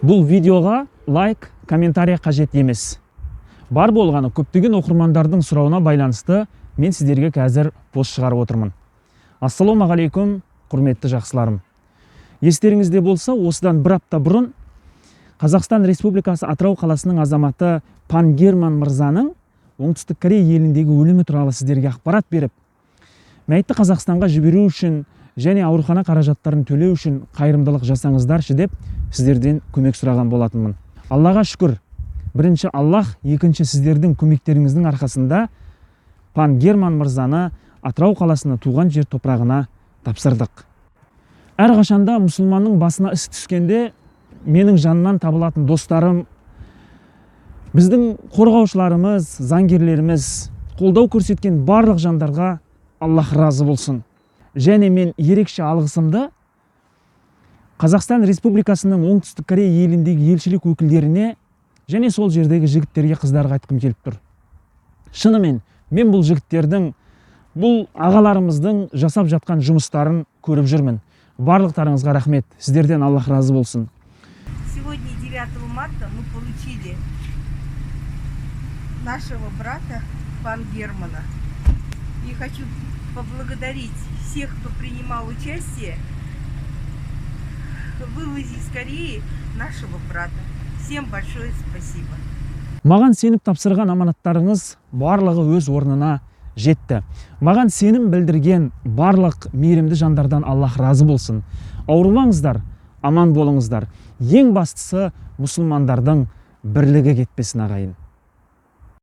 Бұл видеоға лайк, комментарий қажет емес. Бар болғаны, көптеген оқырмандардың сұрауына байланысты мен сіздерге қазір пост шығарып отырмын. Ассалаумағалейкум, құрметті жақсыларым! Естеріңізде болса, осыдан бір апта бұрын Қазақстан Республикасы Атырау қаласының азаматы Пан Герман мырзаның Оңтүстік Корея еліндегі өлімі туралы сіздерге ақпарат беріп, мәйітті Қазақстанға жіберу үшін және аурухана қаражаттарын төлеу үшін қайырымдылық жасаңыздаршы деп сіздерден көмек сұраған болатынмын. Аллаға шүкір, бірінші Аллах, екінші сіздердің көмектеріңіздің арқасында Пан Герман мырзаны Атырау қаласына, туған жер топырағына тапсырдық. Әрқашанда мұсылманның басына іс түскенде менің жанымнан табылатын достарым, біздің қорғаушыларымыз, заңгерлеріміз, қолдау көрсеткен барлық жандарға Аллах разы болсын. Және мен ерекше алғысымды Қазақстан Республикасының Оңтүстік Корея еліндегі елшілік өкілдеріне және сол жердегі жігіттерге, қыздарға айтқым келіп тұр. Шынымен, мен бұл жігіттердің, бұл ағаларымыздың жасап жатқан жұмыстарын көріп жүрмін. Барлықтарыңызға рахмет, сіздерден Аллах разы болсын. Сегодня, 9 марта, мы получили нашего брата Пан Германа. И хочу поблагодарить всех, кто принимал участие в вывозе из Кореи нашего брата. Всем большое спасибо. Маған сеніп тапсырған аманаттарыңыз барлығы өз орнына жетті. Маған сенім білдірген барлық мейірімді жандардан Аллах разы болсын. Ауырмаңыздар, аман болыңыздар. Ең бастысы, мұсылмандардың бірлігі кетпесін, ағайын.